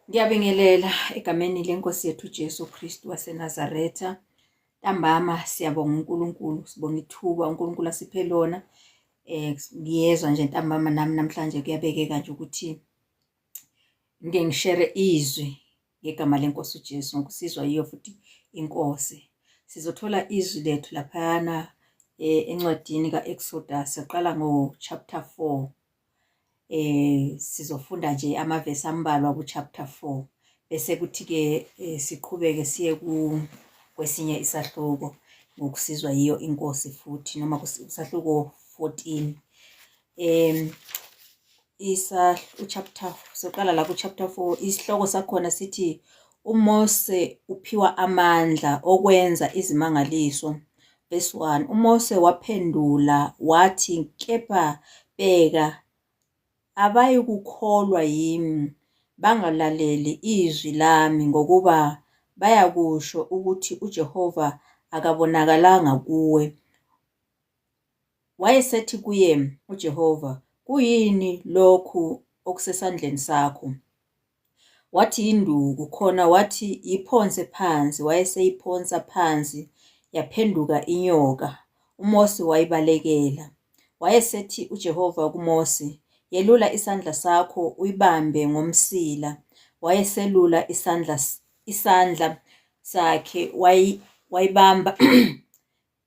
Ngiyabingelela egameni leNkosi yethu Jesu Kristu waseNazaretha. Ntambama siyabonga uNkulunkulu, sibonga ithuba uNkulunkulu asiphe lona. Ngiyezwa nje ntambama nami namhlanje kuyabekeka nje ukuthi ngike ngishere izwi ngegama leNkosi uJesu ngokusizwa yiyo futhi iNkosi. Sizothola izwi lethu laphayana encwadini ka-Exodus, siqala ngo-chapter 4. Sizofunda nje amavesi ambalwa ku-chapter 4 bese kuthi-ke siqhubeke siye kwesinye isahluko ngokusizwa yiyo inkosi futhi noma kusahluko 14. Uchapter soqala la ku-chapter 4, isihloko sakhona sithi uMose uphiwa amandla okwenza izimangaliso. Verse 1, uMose waphendula wathi, kepha bheka, abayikukholwa yimi, bangalaleli izwi lami, ngokuba bayakusho ukuthi uJehova akabonakalanga kuwe. Wayesethi kuye uJehova, Kuyini lokhu okusesandleni sakho? Wathi, Yinduku. Khona wathi, Yiphonse phansi. Wayeseyiphonsa phansi, yaphenduka inyoka. UMose wayibalekela. Wayesethi uJehova kuMose, Yelula isandla sakho uyibambe ngomsila. Wayeselula isandla isandla sakhe wayibamba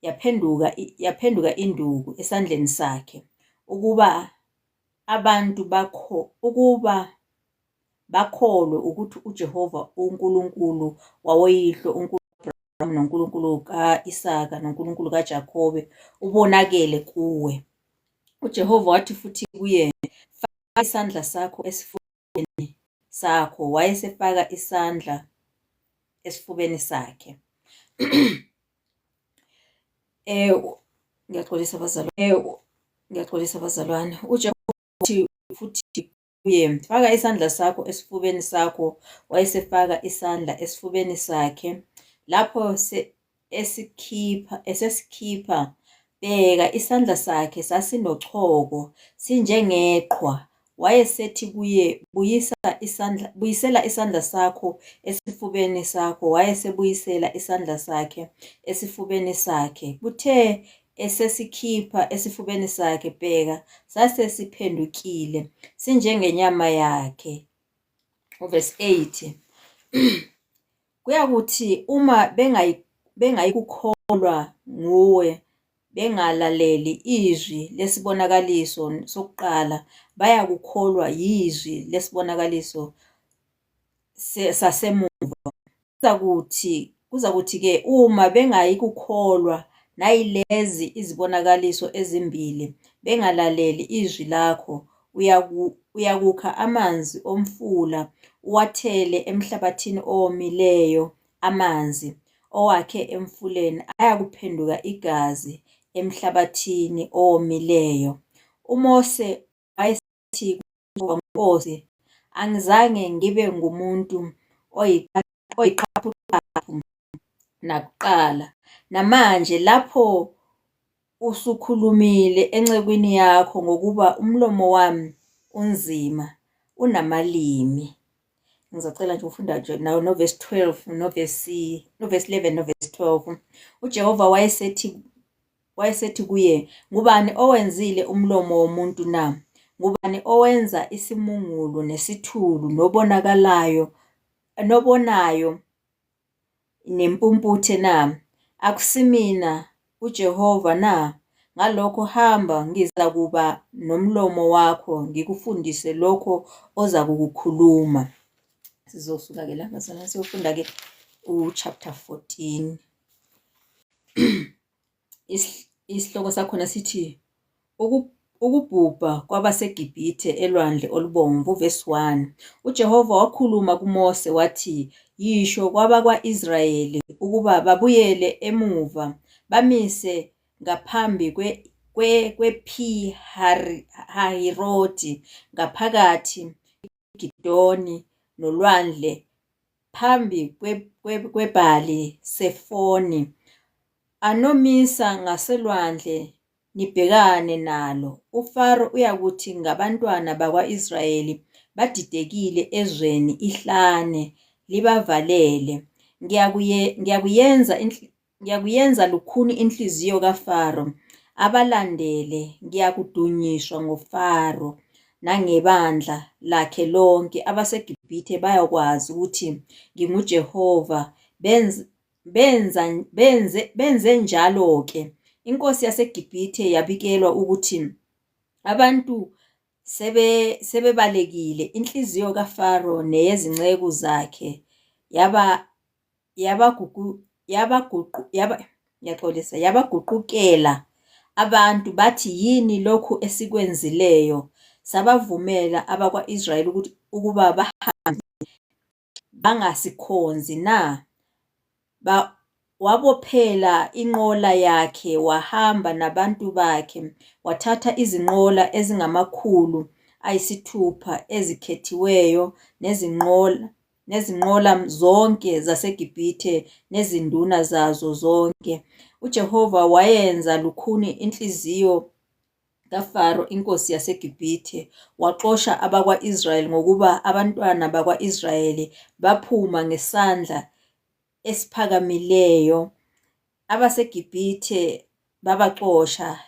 yaphenduka yaphenduka induku esandleni sakhe ukuba abantu bakho ukuba bakholwe ukuthi uJehova uNkulunkulu wawoyihlo uNkulunkulu noNkulunkulu ka-Isaka noNkulunkulu kaJakobe ubonakele kuwe. UJehova wathi futhi kuye, faka isandla sakho esifubeni sakho. Wayesefaka isandla esifubeni sakhe. Ngiyaxolisa bazalwane, ngiyaxolisa bazalwane. UJehova wathi futhi kuye, faka isandla sakho esifubeni sakho. Wayesefaka isandla esifubeni sakhe. Lapho esikhipha esesikhipha, bheka, isandla sakhe sasinochoko, sinjengeqhwa. Wayesethi kuye, Buyisa isandla, buyisela isandla sakho esifubeni sakho. Wayesebuyisela isandla sakhe esifubeni sakhe. Kuthe esesikhipha esifubeni sakhe, bheka, sasesiphendukile, sinjengenyama yakhe. Uvesi 8. Kuyakuthi uma bengayikukholwa nguwe, bengalaleli izwi lesibonakaliso sokuqala, bayakukholwa yizwi lesibonakaliso sasemuva. Kuzakuthi, kuzakuthi-ke uma bengayikukholwa nayilezi izibonakaliso ezimbili, bengalaleli izwi lakho, uyakukha amanzi omfula, uwathele emhlabathini owomileyo amanzi owakhe emfuleni ayakuphenduka igazi emhlabathini owomileyo. UMose wayesethi kuJehova, Nkosi, angizange ngibe ngumuntu oyiqaphuqaphu nakuqala, namanje lapho usukhulumile encekwini yakho, ngokuba umlomo wami unzima, unamalimi. Ngizocela nje ufunda nje nawo novesi 12 novesi novesi 11 novesi 12. UJehova wayesethi wayesethi kuye, ngubani owenzile umlomo womuntu na? Ngubani owenza isimungulu nesithulu nobonakalayo nobonayo nempumputhe na? Akusimina uJehova na? Ngalokho hamba, ngizakuba nomlomo wakho, ngikufundise lokho ozakukukhuluma. Sizosuka-ke la bazalwane siyofunda-ke u-chapter 14. Isihloko sakhona sithi Ukubhubha kwabaseGibhithe eLwandle Olubomvu, verse 1. UJehova wakhuluma kuMose wathi, Yisho kwabakwa-Israyeli ukuba babuyele emuva, bamise ngaphambi kwePhi Hahiroti, ngaphakathi iGidoni nolwandle, phambi kweBhali Sefoni, anomisa ngasolwandle nibhekane nalo. UFaro uyakuthi ngabantwana bakwa-Israyeli, Badidekile ezweni ihlane libavalele. Ngiyakuyenza Ngiyakuyenza lukhuni inhliziyo kaFaro, abalandele, ngiyakudunyiswa ngoFaro nangebandla lakhe lonke, abaseGibhithe bayakwazi ukuthi nginguJehova. Benzenjalo-ke. Inkosi yaseGibhithe yabikelwa ukuthi abantu sebebalekile. Inhliziyo kaFaro neyezinceku zakhe yaba ngiyaxolisa, yabaguqukela abantu bathi, Yini lokhu esikwenzileyo, sabavumela abakwa-Israyeli ukuthi ukuba bahambe bangasikhonzi na? Wabophela inqola yakhe wahamba nabantu bakhe, wathatha izinqola ezingama-600 ezikhethiweyo nezinqola nezinqola zonke zaseGibhithe nezinduna zazo zonke. UJehova wayenza lukhuni inhliziyo kaFaro inkosi yaseGibhithe, waxosha abakwa-Israyeli, ngokuba abantwana bakwa-Israyeli baphuma ngesandla esiphakamileyo, abaseGibhithe babaxosha,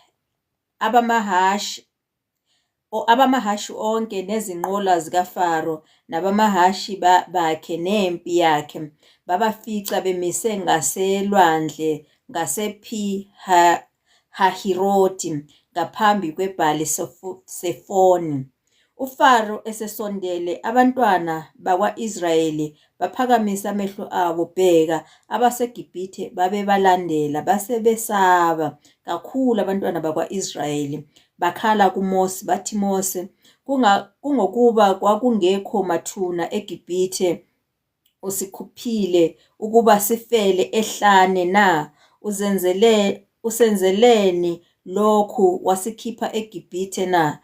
abamahhashi Abamahhashi onke nezinqola zikaFaro nabamahhashi bakhe nempi yakhe babafica bemise ngaselwandle ngasePhi Hahiroti ngaphambi kweBhali Sefoni. UFaro esesondele, abantwana bakwa-Israyeli baphakamisa amehlo abo, bheka, abaseGibhithe babebalandela. Base besaba kakhulu abantwana bakwa-Israyeli, bakhala kuMose, bathi, Mose, kungokuba kwakungekho mathuna eGibhithe, usikhuphile ukuba sifele ehlane na? Uzenzele, usenzeleni lokhu, wasikhipha eGibhithe na?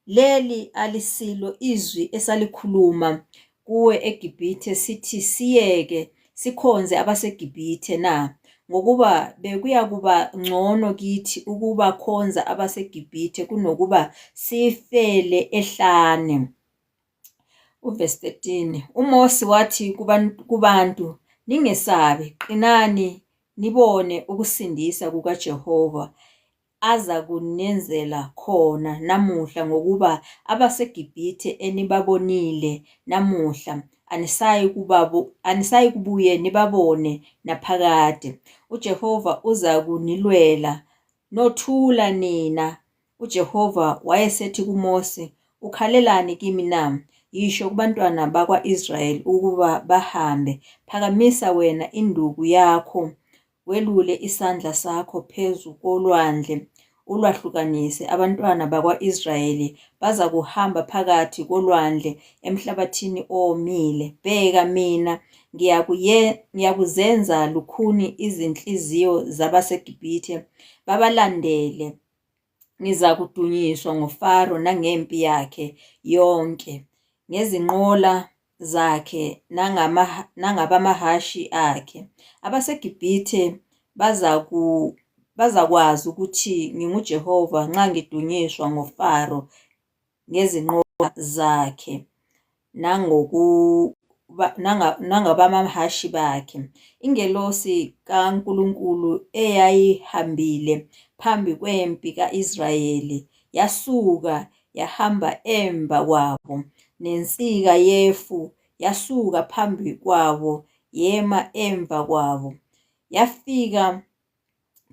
Leli alisilo izwi esalikhuluma kuwe eGibhithe, sithi, Siyeke, sikhonze abaseGibhithe, na? Ngokuba bekuyakuba ngcono kithi ukubakhonza abaseGibhithe kunokuba sifele ehlane. Uvesi 13, uMose wathi kubantu, Ningesabi, qinani, nibone ukusindisa kukaJehova, azakunenzela khona namuhla, ngokuba abaseGibhithe enibabonile namuhla, anisayikubuye nibabone naphakade. UJehova uzakunilwela, nothula nina. UJehova wayesethi kuMose, Ukhalelani kimi na? Yisho kubantwana bakwa-Israyeli ukuba bahambe. Phakamisa wena induku yakho welule isandla sakho phezu kolwandle, ulwahlukanise, abantwana bakwa-Israyeli bazakuhamba phakathi kolwandle emhlabathini owomile. Bheka, mina ngiyakuzenza lukhuni izinhliziyo zabaseGibhithe, babalandele. Ngizakudunyiswa ngoFaro nangempi yakhe yonke, ngezinqola zakhe nangabamahhashi akhe. AbaseGibhithe bazakwazi ukuthi nginguJehova nxa ngidunyiswa ngoFaro ngezinqola zakhe nangabamahhashi bakhe. Ingelosi kaNkulunkulu eyayihambile phambi kwempi ka-Israyeli yasuka yahamba emva kwabo, nensika yefu yasuka phambi kwabo yema emva kwabo. Yafika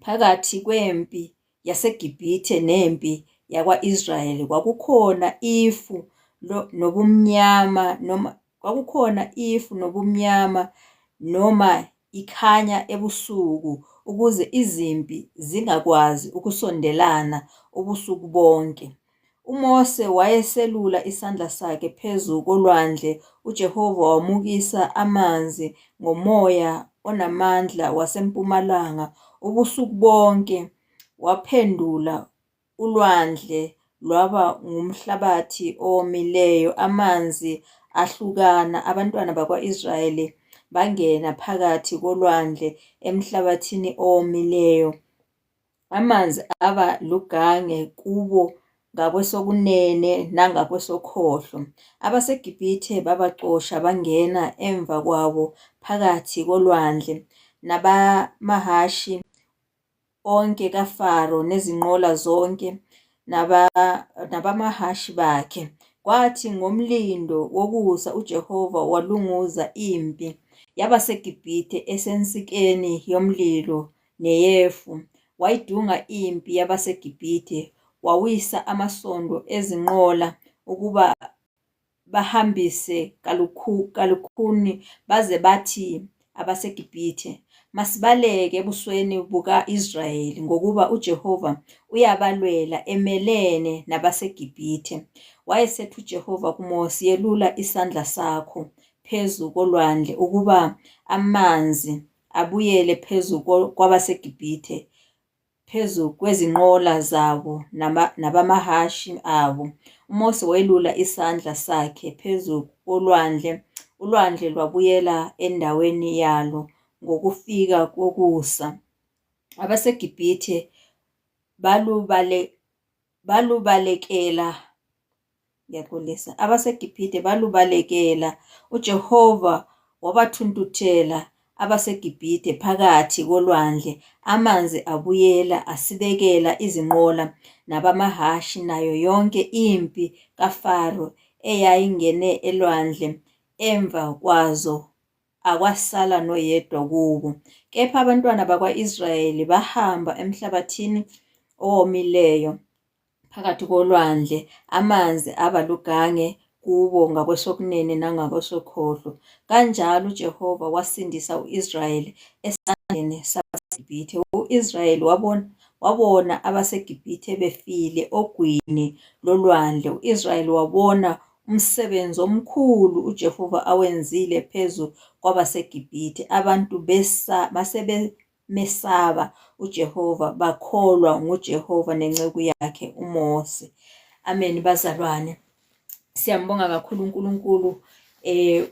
phakathi kwempi yaseGibhithe nempi yakwa-Israyeli kwakukhona ifu nobumnyama noma kwakukhona ifu nobumnyama noma ikhanya ebusuku ukuze izimpi zingakwazi ukusondelana ubusuku bonke. UMose wayeselula isandla sakhe phezu kolwandle, uJehova wamukisa amanzi ngomoya onamandla wasempumalanga ubusuku bonke, waphendula ulwandle lwaba ngumhlabathi owomileyo, amanzi ahlukana, abantwana bakwa-Israyeli bangena phakathi kolwandle emhlabathini owomileyo. Amanzi aba lugange kubo ngakwesokunene nangakwesokhohlo. AbaseGibhithe babaxosha bangena emva kwabo phakathi kolwandle, nabamahhashi onke kaFaro nezinqola zonke nabamahhashi bakhe. Kwathi ngomlindo wokusa uJehova walunguza impi yabaseGibhithe esensikeni yomlilo neyefu, wayidunga impi yabaseGibhithe, wawisa amasondo ezinqola ukuba bahambise kalukhuni, baze bathi abaseGibhithe, Masibaleke ebusweni buka-Israyeli, ngokuba uJehova uyabalwela emelene nabaseGibhithe. Wayesethi uJehova kuMose, Yelula isandla sakho phezu kolwandle ukuba amanzi abuyele phezu kwabaseGibhithe, phezu kwezinqola zabo nabamahhashi abo. UMose welula isandla sakhe phezu kolwandle, ulwandle lwabuyela endaweni yalo ngokufika kokusa. AbaseGibhithe balubalekela Ngiyaxolisa. AbaseGibhithe balubalekela. UJehova wabathuntuthela abaseGibhithe phakathi kolwandle, amanzi abuyela asibekela izinqola nabamahhashi nayo yonke impi kaFaro eyayingene elwandle emva kwazo, akwasala noyedwa kubo. Kepha abantwana bakwa-Israyeli bahamba emhlabathini owomileyo. phakathi kolwandle, amanzi aba lugange kubo ngakwesokunene nangakwesokhohlo. Kanjalo uJehova wasindisa u-Israyeli esandleni sabaseGibhithe. U-Israyeli wabona, wabona abaseGibhithe befile ogwini lolwandle. U-Israyeli wabona umsebenzi omkhulu uJehova awenzile phezu kwabaseGibhithe. Abantu besa basebe mesaba uJehova, bakholwa nguJehova nenceku yakhe uMose. Amen bazalwane. Siyambonga kakhulu uNkulunkulu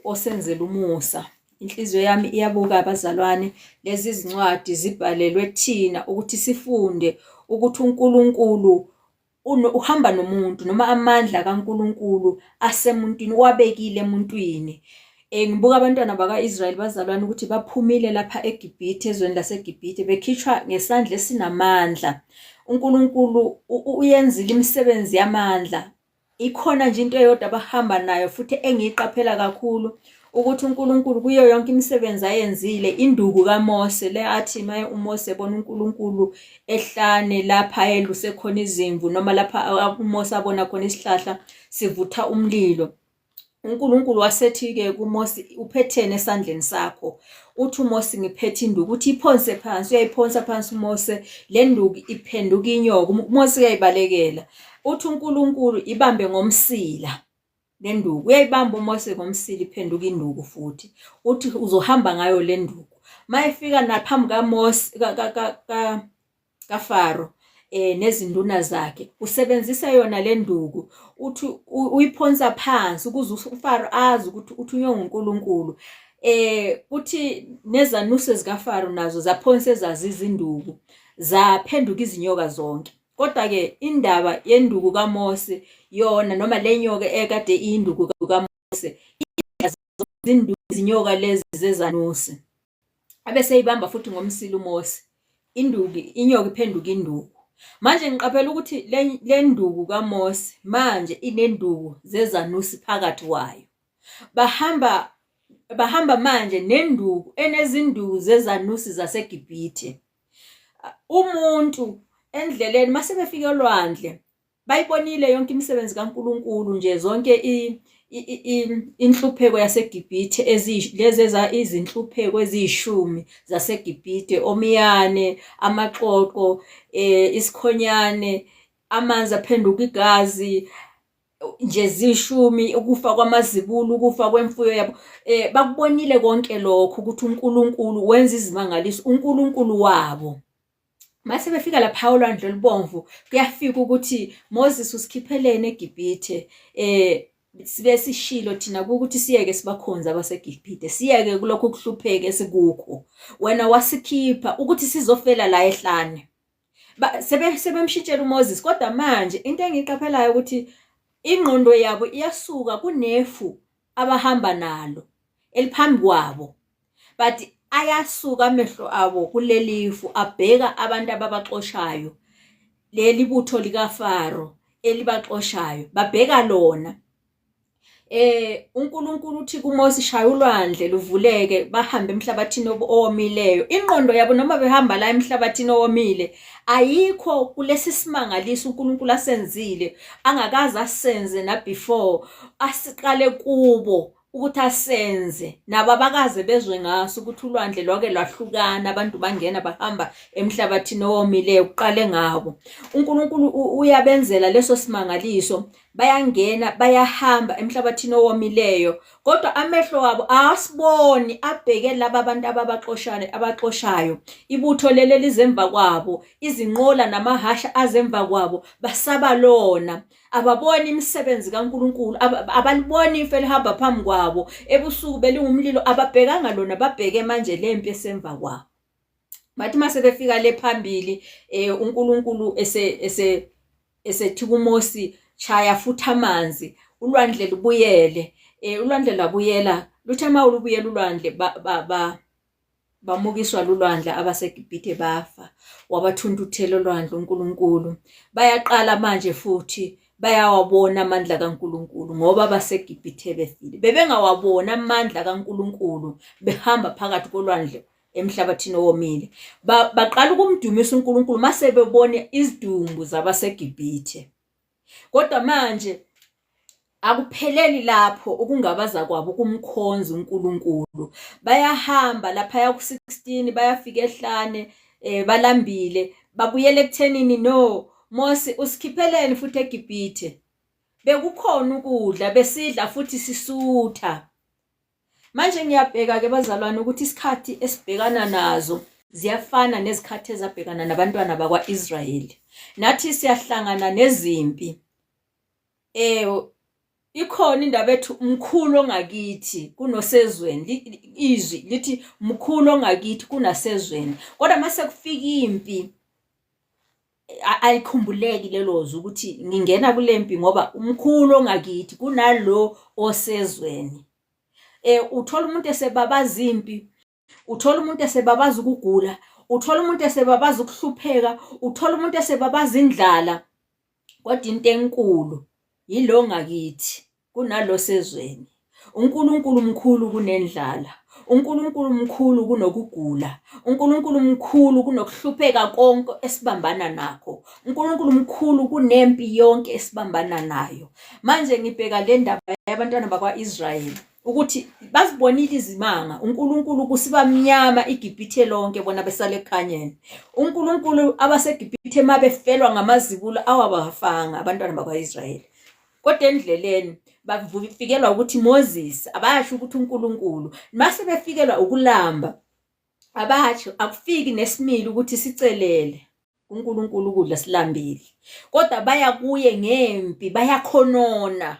osenzela umusa. Inhliziyo yami iyabuka abazalwane, lezi zincwadi zibhalelwe thina ukuthi sifunde ukuthi uNkulunkulu uhamba nomuntu noma amandla kaNkulunkulu asemuntwini uwabekile emuntwini. Ngibuka abantwana bakwa-Israyeli bazalwane ukuthi baphumile lapha eGibhithe, ezweni laseGibhithe bekhishwa ngesandla esinamandla. UNkulunkulu uyenzile imisebenzi yamandla. Ikhona nje into eyodwa abahamba nayo futhi engiyiqaphela kakhulu ukuthi uNkulunkulu kuyo yonke imisebenzi ayenzile induku kaMose le athi maye uMose ebona uNkulunkulu ehlane lapha ayeluse khona izimvu noma lapha uMose abona khona isihlahla sivutha umlilo. UNkulunkulu wasethi-ke kuMose, uphetheni esandleni sakho? Uthi uMose, ngiphethe induku. Uthi iphonse phansi, uyayiphonsa phansi uMose, le nduku iphenduka inyoka. UMose uyayibalekela. Uthi uNkulunkulu ibambe ngomsila le nduku. Uyayibamba uMose ngomsila iphenduka induku futhi. Uthi uzohamba ngayo le nduku. Mayefika naphambi kaMose kaFaro nezinduna zakhe usebenzisa yona le nduku uthi uyiphonsa phansi ukuze uFaro azi ukuthi uthunywe nguNkulunkulu kuthi nezanuse zikaFaro nazo zaphonsa ezazi izinduku zaphenduka izinyoka zonke kodwa ke indaba yenduku kaMose yona noma lenyoka ekade iyinduku kaMose izinyoka lezi zezanuse Abeseyibamba futhi ngomsila uMose. Induku, inyoka iphenduka induku. Manje ngiqaphela ukuthi le nduku kaMose manje inenduku zezanusi phakathi kwayo. Bahamba bahamba manje nenduku enezinduku zezanusi zaseGibhithe. Umuntu endleleni mase befika olwandle Bayibonile yonke imisebenzi kaNkulunkulu nje zonke inhlupheko yaseGibhithe lezi izinhlupheko eziyishumi zaseGibhithe, omiyane, amaxoxo, isikhonyane, amanzi aphenduka igazi, nje zishumi, ukufa kwamazibulo, ukufa kwemfuyo yabo. Bakubonile konke lokho ukuthi uNkulunkulu wenza izimangaliso, uNkulunkulu wabo. Mase befika lapha olwandle olubomvu kuyafika ukuthi Moses usikhipheleni eGibhithe sibe sishilo thina ukuthi siyeke sibakhonze abaseGibhithe siyeke kulokhu kuhlupheke esikukho wena wasikhipha ukuthi sizofela la ehlane. Sebemshintshela uMoses kodwa manje into engiyiqaphelayo ukuthi ingqondo yabo iyasuka kunefu abahamba nalo eliphambi kwabo but ayasuka amehlo abo kulelifu abheka abantu ababaxoshayo leli butho likaFaro elibaxoshayo babheka lona. UNkulunkulu uthi kuMose shaya ulwandle luvuleke bahambe emhlabathini owomileyo. Ingqondo yabo noma behamba la emhlabathini owomile ayikho kulesi simangaliso uNkulunkulu asenzile angakaze asenze na before asiqale kubo ukuthi asenze nabo abakaze bezwe ngaso ukuthi ulwandle lwake lwahlukana abantu bangena bahamba emhlabathini owomileyo kuqale ngabo. UNkulunkulu uyabenzela leso simangaliso bayangena bayahamba emhlabathini owomileyo kodwa amehlo wabo awasiboni abheke laba abantu ababaxoshane abaxoshayo ibutho leli elizemva kwabo izinqola namahasha azemva kwabo basaba lona ababoni imisebenzi kaNkuluNkulu abaliboni ifu elihamba phambi kwabo ebusuku beliwumlilo ababhekanga lona babheke manje lempi esemva kwabo bathi uma sebefika le phambili eh uNkulunkulu ese ese esethi kuMosi shaya futhi amanzi ulwandle lubuyele eh ulwandle lwabuyela luthe uma ulubuyela ulwandle ba, ba, ba bamukiswa lulwandle abaseGibhithe bafa wabathuntuthela olwandle uNkulunkulu bayaqala manje futhi bayawabona amandla kaNkulunkulu ngoba abaseGibhithe befile bebengawaboni amandla kaNkulunkulu behamba phakathi kolwandle emhlabathini owomile. Baqala ukumdumisa uNkulunkulu mase bebone izidumbu zabaseGibhithe. Kodwa manje akupheleli lapho ukungabaza kwabo ukumkhonza uNkulunkulu. Bayahamba laphaya ku-16 bayafika ehlane eh, balambile babuyela ekuthenini no Mose usikhipheleni futhi eGibhithe. Bekukhona ukudla besidla futhi sisutha. Manje ngiyabheka-ke bazalwane ukuthi isikhathi esibhekana nazo ziyafana nezikhathi ezabhekana nabantwana bakwa-Israyeli. Nathi siyahlangana nezimpi. Eh ikhona indaba ethi mkhulu ongakithi kunosezweni izwi lithi mkhulu ongakithi kunasezweni kodwa mase kufika impi alikhumbuleki lelo zwi ukuthi ngingena kule mpi ngoba umkhulu ongakithi kunalo osezweni. Eh uthola umuntu esebabaza impi, uthola umuntu esebabaza ukugula, uthola umuntu esebabaza ukuhlupheka, uthola umuntu esebabaza indlala. Kodwa into enkulu yilo ngakithi kunalo sezweni. UNkulunkulu mkhulu kunendlala. UNkulunkulu mkhulu kunokugula. UNkulunkulu mkhulu kunokuhlupheka konke esibambana nakho. uNkulunkulu mkhulu kunempi yonke esibambana nayo. Manje ngibheka le ndaba yabantwana bakwa-Israyeli ukuthi bazibonile izimanga uNkulunkulu kusiba mnyama iGibhithe lonke bona besale ekukhanyeni. UNkulunkulu abaseGibhithe mabefelwa ngamazibulo awabafanga abantwana bakwa-Israyeli. Kodwa endleleni bafikelwa ukuthi Moses abasho ukuthi uNkulunkulu mase befikelwa ukulamba abasho akufiki nesimilo ukuthi sicelele uNkulunkulu ukudla silambile kodwa baya kuye ngempi bayakhonona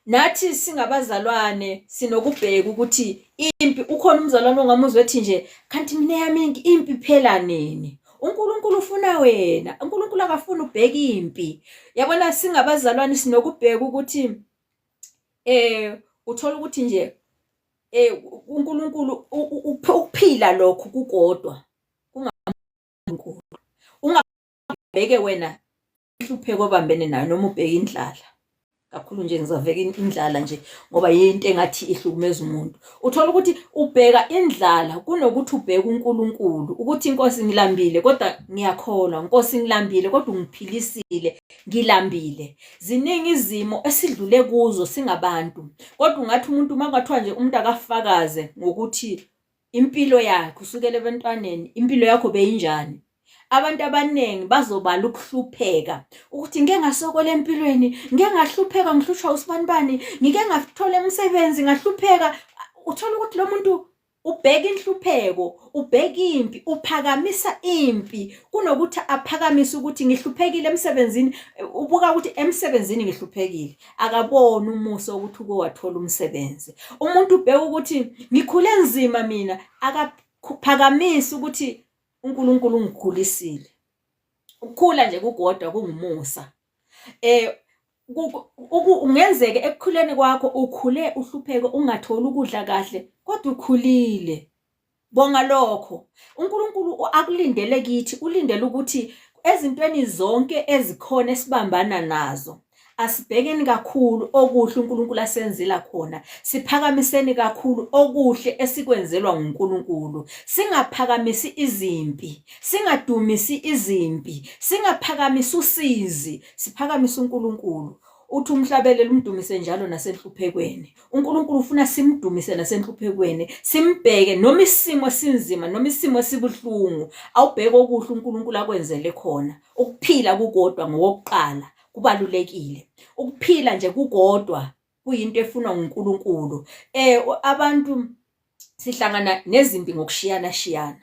nathi singabazalwane sinokubheka ukuthi impi ukhona umzalwane ongamuzwa ethi nje kanti mina yami impi phela nini uNkulunkulu ufuna wena uNkulunkulu akafuni ubheke impi yabona singabazalwane sinokubheka ukuthi eh uthola ukuthi nje eh uNkulunkulu ukuphila lokhu kukodwa kungaNkulunkulu ungabheke wena inhlupheko obambene nayo noma ubheke indlala kakhulu nje ngizaveka indlala nje ngoba yinto engathi ihlukumeza umuntu uthola ukuthi ubheka indlala kunokuthi ubheke uNkulunkulu ukuthi inkosi ngilambile kodwa ngiyakholwa inkosi ngilambile kodwa ungiphilisile ngilambile ziningi izimo esidlule kuzo singabantu kodwa ungathi umuntu uma kungathiwa nje umuntu akafakaze ngokuthi impilo yakhe usukela ebantwaneni impilo yakho beyinjani abantu abaningi bazobala ukuhlupheka ukuthi ngike ngasokola empilweni ngike ngahlupheka ngihlushwa usibanibani ngike ngathola umsebenzi ngahlupheka uthola ukuthi lo muntu ubheka inhlupheko ubheka impi uphakamisa impi kunokuthi aphakamise ukuthi ngihluphekile emsebenzini ubuka ukuthi emsebenzini ngihluphekile akaboni umusa ukuthi uke wathola umsebenzi umuntu ubheka ukuthi ngikhule nzima mina akaphakamisi ukuthi uNkulunkulu ungikhulisile. Ukukhula nje kukodwa kungumusa. Kungenzeka ekukhuleni kwakho ukhule uhlupheke ungatholi ukudla kahle, kodwa ukhulile. Bonga lokho. UNkulunkulu akulindele kithi, ulindele ukuthi ezintweni zonke ezikhona esibambana nazo, asibhekeni kakhulu okuhle uNkulunkulu asenzela khona, siphakamiseni kakhulu okuhle esikwenzelwa nguNkulunkulu. Singaphakamisi izimpi, singadumisi izimpi, singaphakamisi usizi, siphakamise uNkulunkulu. Uthi umhlabeleli umdumise njalo nasenhluphekweni. uNkulunkulu ufuna simdumise nasenhluphekweni, simbheke noma isimo sinzima noma isimo sibuhlungu, awubheke okuhle uNkulunkulu akwenzele khona. Ukuphila kukodwa ngokokuqala kubalulekile. Ukuphila nje kukodwa kuyinto efunwa nguNkulunkulu. Abantu sihlangana nezimpi ngokushiyana shiyana.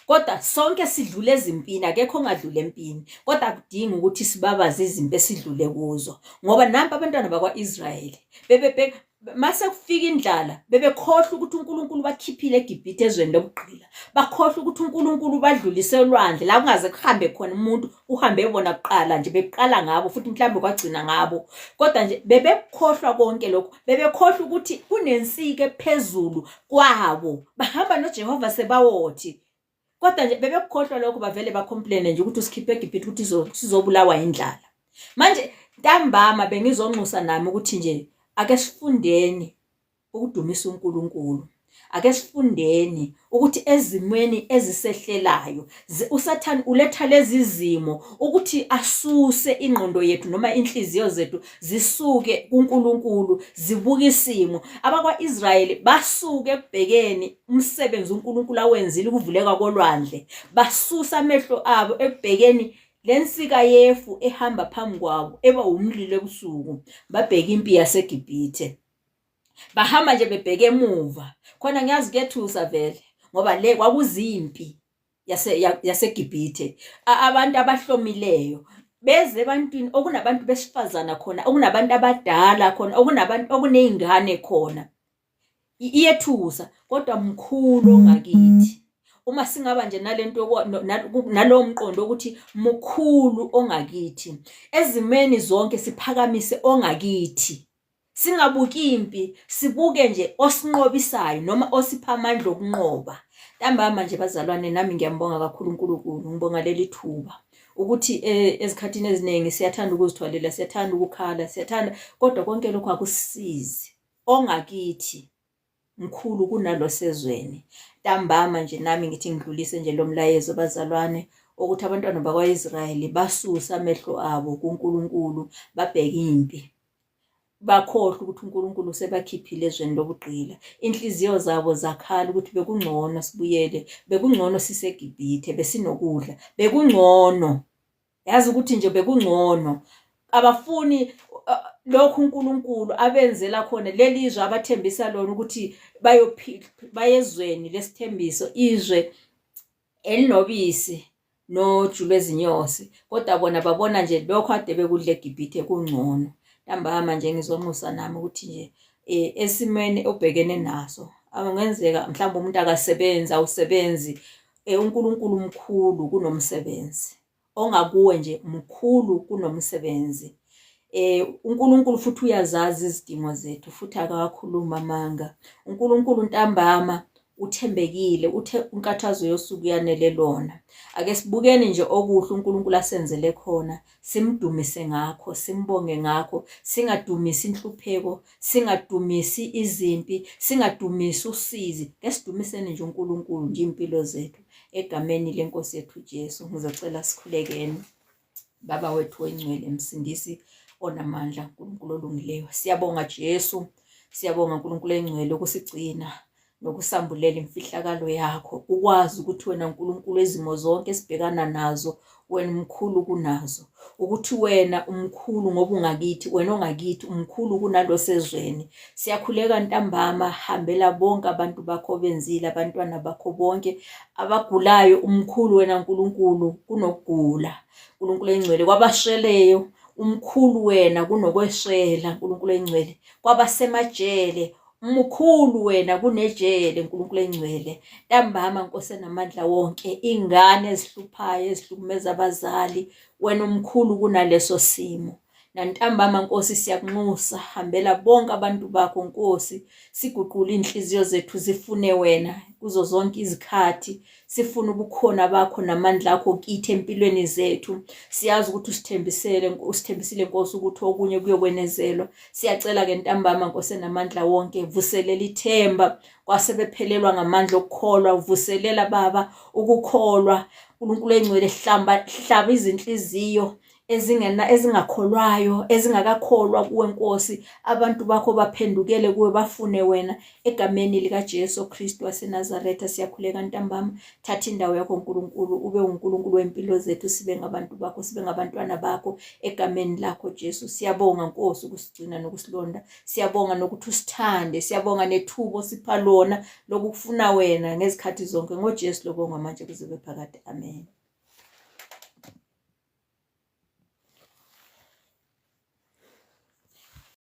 Kodwa sonke sidlule ezimpini, akekho ongadlula empini. Kodwa akudingi ukuthi sibabaze izimpi esidlule kuzo. Ngoba nampa abantwana bakwa-Israyeli bebebheka mase kufika indlala bebekhohlwa ukuthi uNkulunkulu bakhiphile eGibhithe ezweni lobugqila. Bakhohlwa ukuthi uNkulunkulu badlulise olwandle la kungaze kuhambe khona umuntu, uhambe bona kuqala nje, beqala ngabo futhi mhlawumbe kwagcina ngabo. Kodwa nje bebekhohlwa konke lokho, bebekhohlwa ukuthi kunensika ephezulu kwabo, bahamba noJehova Sebawothi. Kodwa nje bebekukhohlwa lokho, bavele bacomplaine nje ukuthi usikhiphe eGibhithe ukuthi sizobulawa indlala. Manje ntambama bengizonxusa nami ukuthi nje ake sifundeni ukudumisa uNkulunkulu. Ake sifundeni ukuthi ezimweni ezisehlelayo uSathane uletha lezi zimo ukuthi asuse ingqondo yethu noma inhliziyo zethu zisuke kuNkulunkulu zibuke isimo. Abakwa-Israyeli basuke ekubhekeni umsebenzi uNkulunkulu awenzile ukuvuleka kolwandle, basusa amehlo abo ekubhekeni le nsika yefu ehamba phambi kwabo eba wumlilo ebusuku, babheka impi yaseGibhithe. Bahamba nje bebheke emuva. Khona ngiyazi kuyethusa vele ngoba le kwakuzimpi yaseGibhithe. Abantu abahlomileyo beze ebantwini okunabantu besifazana khona, okunabantu abadala khona, okunabantu okuney'ngane khona. Iyethusa kodwa mkhulu ongakithi. Uma singaba nje nalento nalowo mqondo ukuthi mukhulu ongakithi. Ezimeni zonke siphakamise ongakithi. Singabuki impi, sibuke nje osinqobisayo noma osipha amandla okunqoba. Ntambama nje bazalwane nami ngiyambonga kakhulu uNkulunkulu, ngibonga leli thuba ukuthi ezikhathini eziningi siyathanda ukuzithwalela, siyathanda ukukhala, siyathanda kodwa konke lokho akusisizi. Ongakithi mkhulu kunalo sezweni. Ntambama nje nami ngithi ngidlulise nje lo mlayezo bazalwane ukuthi abantwana bakwa-Israyeli basuse amehlo abo kuNkulunkulu babheke impi. Bakhohlwa ukuthi uNkulunkulu usebakhiphile ezweni lobugqila. Inhliziyo zabo zakhala ukuthi bekungcono sibuyele, bekungcono siseGibhithe, besinokudla, bekungcono. Yazi ukuthi nje bekungcono. Abafuni lokhu uNkulunkulu abenzela khona leli zwe abathembisa lona ukuthi bayophila bayezweni lesithembiso izwe elinobisi noju lwezinyosi, kodwa bona babona nje lokho ade bekudla eGibhithe kungcono. Ntambama nje ngizonxusa nami ukuthi nje esimweni obhekene naso, kungenzeka mhlawumbe umuntu akasebenzi, awusebenzi, uNkulunkulu mkhulu kunomsebenzi. Ongakuwe nje mkhulu kunomsebenzi. UNkulunkulu futhi uyazazi izidingo zethu futhi akawakhulumi amanga. UNkulunkulu ntambama uthembekile, uthe inkathazo yosuku yanele lona. Ake sibukeni nje okuhle uNkulunkulu asenzele khona, simdumise ngakho, simbonge ngakho, singadumisi inhlupheko, singadumisi izimpi, singadumisi usizi. Ke sidumiseni nje uNkulunkulu nje impilo zethu egameni lenkosi yethu Jesu. Ngizocela sikhulekeni. Baba wethu oyingcwele, Msindisi onamandla, Nkulunkulu olungileyo. Siyabonga Jesu, siyabonga Nkulunkulu oyingcwele ukusigcina nokusambulela imfihlakalo yakho, ukwazi ukuthi wena Nkulunkulu izimo zonke esibhekana nazo wena umkhulu kunazo, ukuthi wena umkhulu ngoba ungakithi, wena ongakithi umkhulu kunalo sezweni. Siyakhuleka ntambama, hambela bonke abantu bakho obenzile, abantwana bakho bonke abagulayo, umkhulu wena Nkulunkulu kunokugula. Nkulunkulu engcwele, kwabasheleyo umkhulu wena kunokweshela, Nkulunkulu engcwele, kwabasemajele. Mukhulu wena kunejele Nkulunkulu engcwele. Ntambama Nkosi enamandla wonke, ingane ezihluphayo ezihlukumeza abazali, wena umkhulu kunaleso simo. Nantambama Nkosi siyakunxusa, hambela bonke abantu bakho Nkosi, siguqule inhliziyo zethu zifune wena kuzo zonke izikhathi, sifuna ubukhona bakho namandla akho kithi empilweni zethu. Siyazi ukuthi usithembisele, usithembisile Nkosi ukuthi okunye kuyokwenezelwa. Siyacela ke ntambama Nkosi enamandla wonke, vuselela ithemba kwasebephelelwa ngamandla okukholwa, vuselela Baba ukukholwa. uNkulunkulu engcwele hlamba hlaba izinhliziyo ezingena ezingakholwayo ezingakakholwa kuwe Nkosi, abantu bakho baphendukele kuwe bafune wena egameni likaJesu Kristu waseNazaretha. Siyakhuleka ntambama, thatha indawo yakho Nkulunkulu, ube uNkulunkulu wempilo zethu, sibe ngabantu bakho, sibe ngabantwana bakho egameni lakho Jesu. Siyabonga Nkosi ukusigcina nokusilonda, siyabonga nokuthi usithande, siyabonga nethuba osipha lona lokufuna wena ngezikhathi zonke, ngoJesu lobongwa manje kuze kube phakade, amen.